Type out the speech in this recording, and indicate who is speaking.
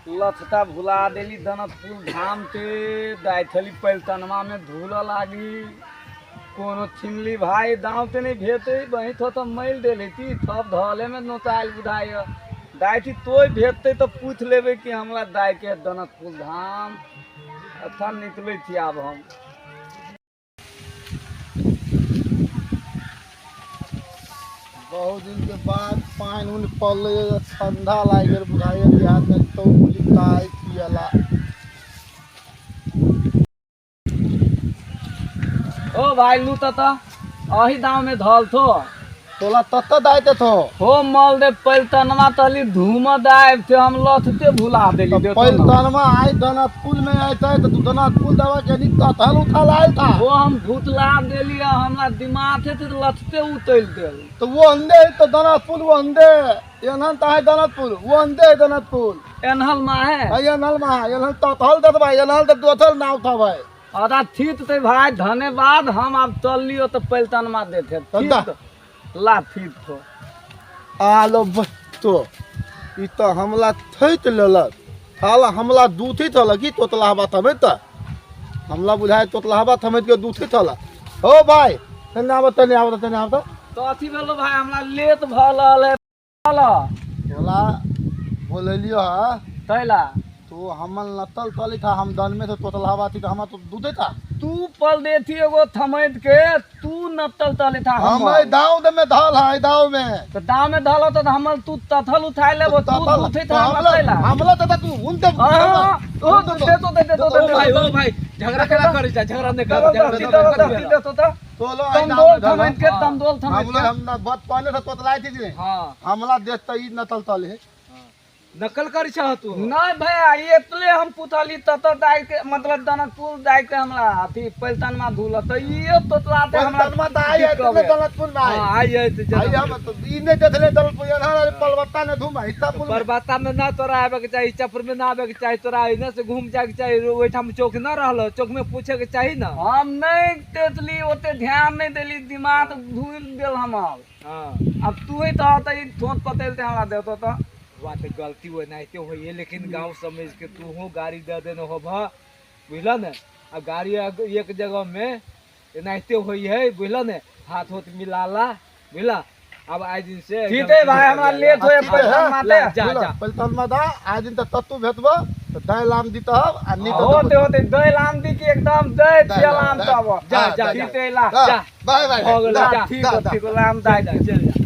Speaker 1: लथता भुला देली दनतपुर धाम ते दाइथली पैलतनमा में धूल लागी कोनो छिमली भाई दाँव ते नहीं भेटे वही थो तो मैल देली ती थप धले में नोताइल बुझाइ दाइथी तोय भेटते तो पूछ लेबे कि हमरा दाइ के दनतपुर धाम। अच्छा निकलै छी आब हम।
Speaker 2: बहुत दिन के बाद पानि उनि पड़लै, ठंडा लागि गेल बुझाइए देहात में तो ताय पियला।
Speaker 1: ओ भाई लू त अही दाँव में धल थो
Speaker 2: तोला तत्त दाइते थो
Speaker 1: हो मल दे पैलतनमा तली धूम दाइब थे हम लथते भुला देली देतो ना।
Speaker 2: पैलतनमा आई दनतपुर में आइते तो तू दनतपुर दवा के नी तथल उथल आयल था
Speaker 1: वो हम भूतला देली आ हमरा दिमाग थे तो लथते उतल देल।
Speaker 2: तो वो अंधे है तो दनतपुर वो अंधे एनहन ता है दनतपुर वो अंधे है दनतपुर
Speaker 1: एनहल मा है
Speaker 2: है एनहल मा है एनहल तथल दत भाई एनहल दत दोथल ना उठा भाई।
Speaker 1: अदा ठीक ते भाई धन्यवाद हम अब चल लियो तो पैलतनमा देते ठीक ला ठीक थो
Speaker 2: आलो बस्तो ई तो हमला थैत लेलक थाला हमला दूथी थल की तोतला हवा थमेत त हमला बुझाए तोतला हवा थमेत के दूथी थल। हो भाई तने आब तने आब तने आब
Speaker 1: तो अथी भेलो भाई हमरा लेट भल रहल है
Speaker 2: तोला बोलेलियो हा
Speaker 1: तैला
Speaker 2: तो हमन लतल तली था हम दन में तो तोतला हवा थी तो हमरा तो दूधे था
Speaker 1: तू पल देथी एगो थमैत के तू नतल तले था
Speaker 2: हम दाव दे में धल है दाव में
Speaker 1: तो दाव में धल तो हमल तू तथल उठाय लेबो तू दूधे था हमरा तैला
Speaker 2: हमला तो तू उनते
Speaker 1: ओ दे तो दे दे तो दे
Speaker 3: भाई ओ भाई झगड़ा केना करै छै झगड़ा नहि कर
Speaker 1: झगड़ा दे तो तमदोल थमैत के तमदोल थमैत
Speaker 2: के हम ना बहुत पहले से तोतलाई थी जी।
Speaker 3: हां
Speaker 2: हमला देखता ई नतल तले है
Speaker 3: नकल करै छह तू
Speaker 1: नहीं भैया एतले हम पुतली तत दाइ के मतलब दनकपुर दाइ के हमरा अथी पैलतनमा धूल त ई तोतला ते हमरा
Speaker 2: पैलतनमा त आई है दनकपुर में आई
Speaker 3: हां आई है त
Speaker 2: आई हम तो ई नहीं देखले दनकपुर यहाँ पलवत्ता ने धूम हिस्सापुर
Speaker 3: परबत्ता में ना तोरा आबे के चाही हिस्सापुर में ना आबे के चाही तोरा एने से घूम जाए के चाही ओइठाम चौक ना रहल चौक में पूछे के चाही ना।
Speaker 1: हम नहीं तेतली ओते ध्यान नहीं देली दिमाग धूल देल हमर।
Speaker 3: हां
Speaker 1: अब तू ही त ई थोत पतेल ते हमरा देतो त
Speaker 3: बात गलती हो नहीं होइए लेकिन गांव समझ के तू हो गाड़ी दे देने हो बुझल ने। अब गाड़ी एक जगह में एनाहिते होई है बुझल ने हाथ होत मिलाला बुझला। अब आज दिन से
Speaker 1: ठीक है भाई हमरा लेट होए पैलतनमा
Speaker 3: जा जा
Speaker 2: पैलतनमा दा आज दिन त तत्तू भेटबो त दही लाम दी तब आ नी
Speaker 1: होते होते दही लाम दी के एकदम दही छिया लाम तब
Speaker 3: जा जा
Speaker 1: ठीक है ला
Speaker 3: जा
Speaker 2: बाय बाय
Speaker 3: हो गेल
Speaker 1: ठीक ठीक लाम दाई
Speaker 3: चल जा।